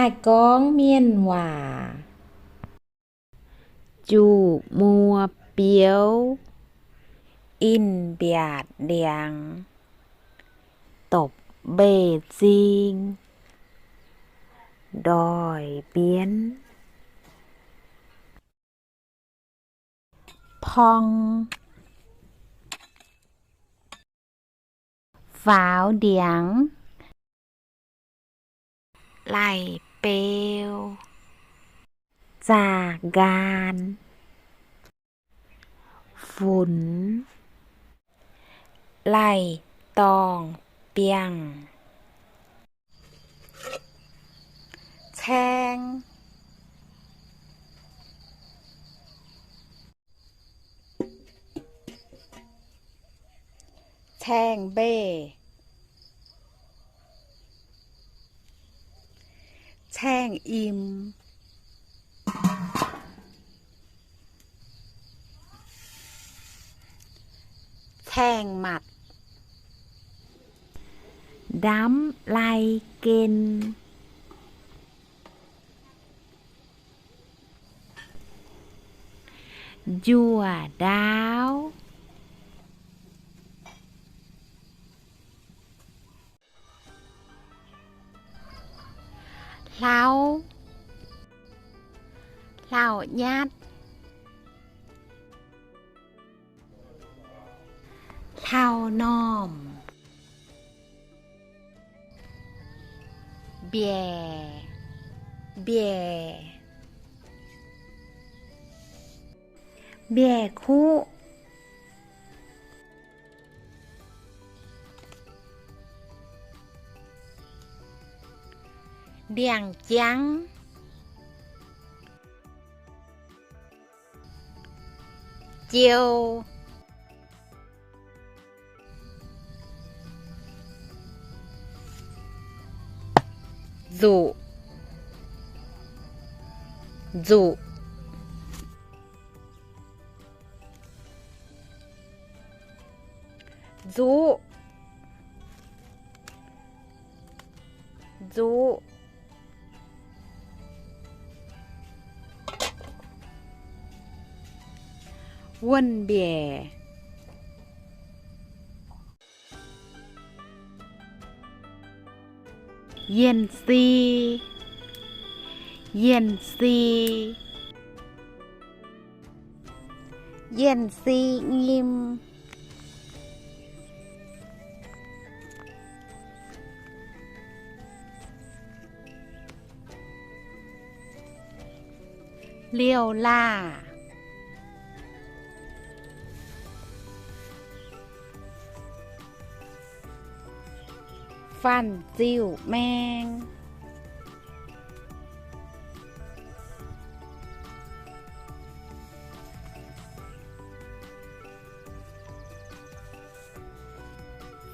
Daaih gorngv mienh waac. Juqc muoz biouv, in mbiaatc ndiangx, dopc mbeih zing, ndoih mbienv. Porng, faaux ndiangx, laih beu, zaah nqaam, funx, laih dorngh biangh, caeng, caeng mbeih, caeng im, caeng matc, ndamv lai gen, njuov ndaauv, hlauv, hlauv-nyatv, hlauv-normh, mbiaec, mbiaec, mbiaec-kuqv, ndiangx-jangv, jiou, nzuqc, nzuqc, nzuqc, nzuqc, wuonh mbiec, yienh si, yienh si, yienh si nyim, liouh laah, fanh ziuh maeng,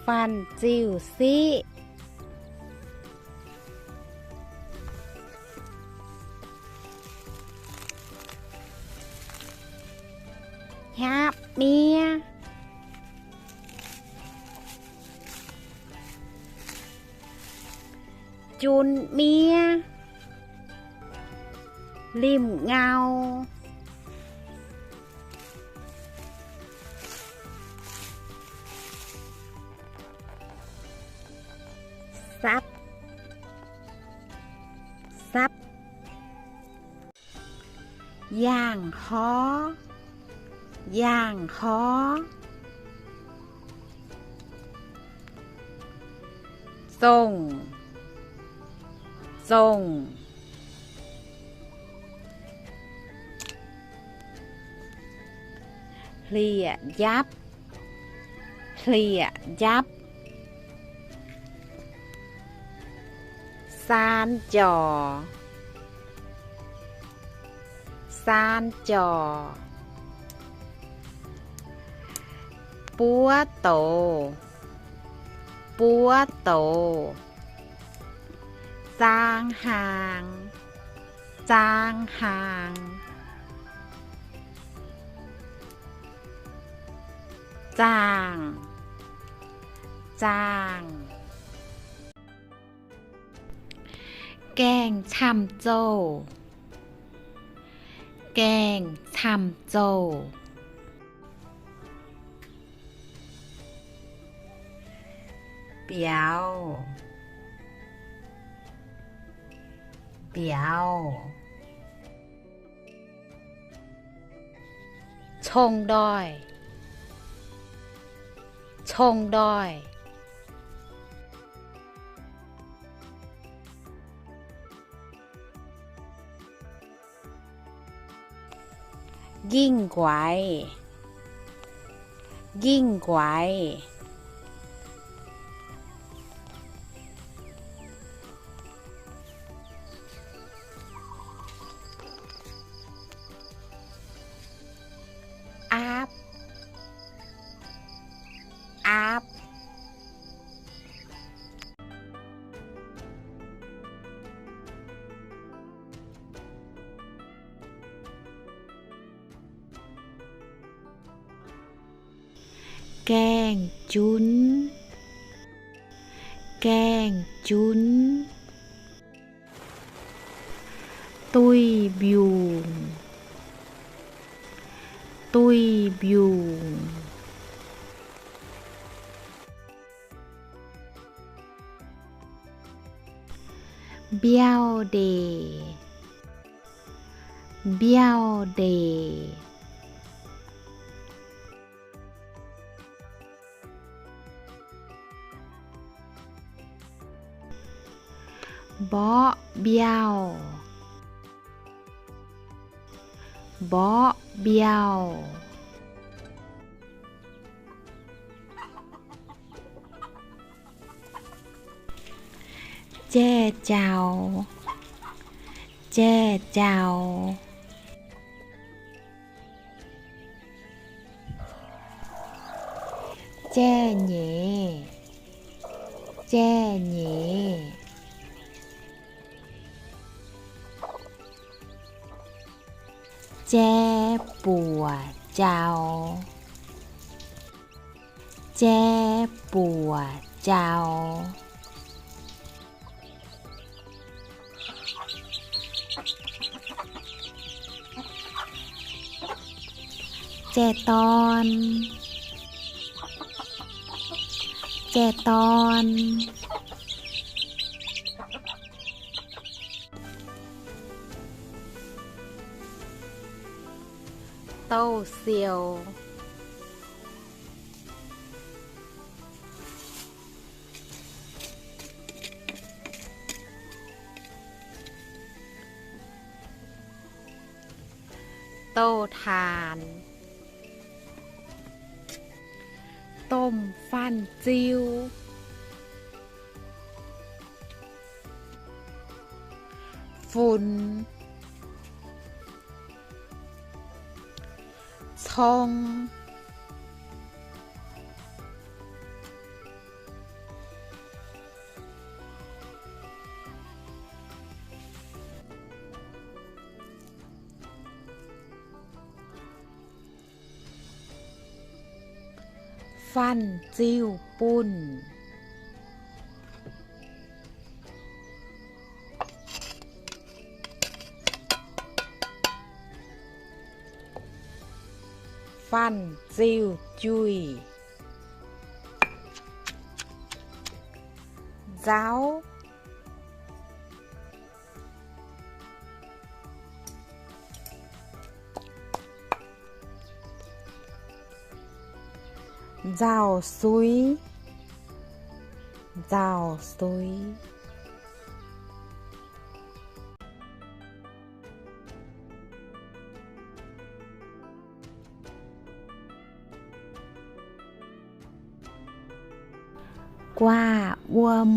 fanh ziuh siqv, hnyapv miev, jun miev, limh ngau, sapv, sapv, yaangh horv, yaangh horv, zongh, zongh, hlieqv-njapv, hlieqv-njapv, saan jorc, saan jorc, buov douz, buov douz, zaang haangx, zaang haangx, zaangh, zaangh, Gaengh camv zouh. Gaengh camv zouh. Biaux. Biaux. Cong-ndoih. Cong-ndoih. Ngingh nquaix. Ngingh nquaix. Aapv. Aapv. Gaengh junv. Gaengh junv. Duih mbiungc. Duih mbiungc. Mbiauh ndeic. Mbiauh ndeic. Mborqv mbiauh. Mborqv mbiauh. Jai jaux. Jai jaux. Jai nyeic. Jai nyeic. Jai buoc jaux. Jai buoc jaux. Jai dorn. Jai dorn. Douh siou. Douh taanx. Domh fanh ziu. Funx. Cong. Fanh ziu bunh. Fanh ziu juih. Nzauv. Nzauh suiv. Nzauh suiv. Guaav wuom.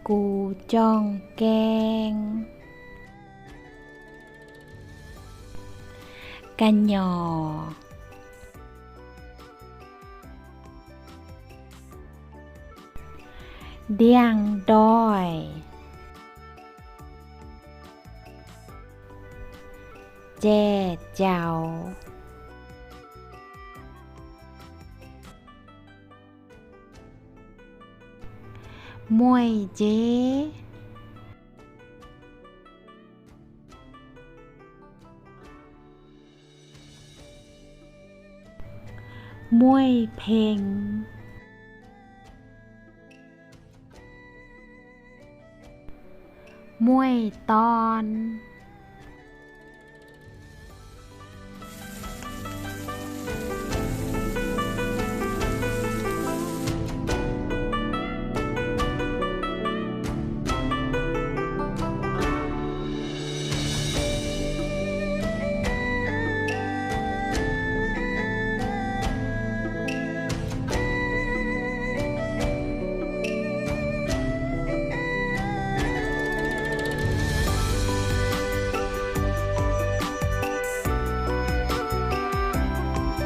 Gux jorng gaeng. Ga'nyorc. Ndiangx-ndoih. Jai jaux. Mueiz-njex. Mueiz-pengx. Mueiz-dorn.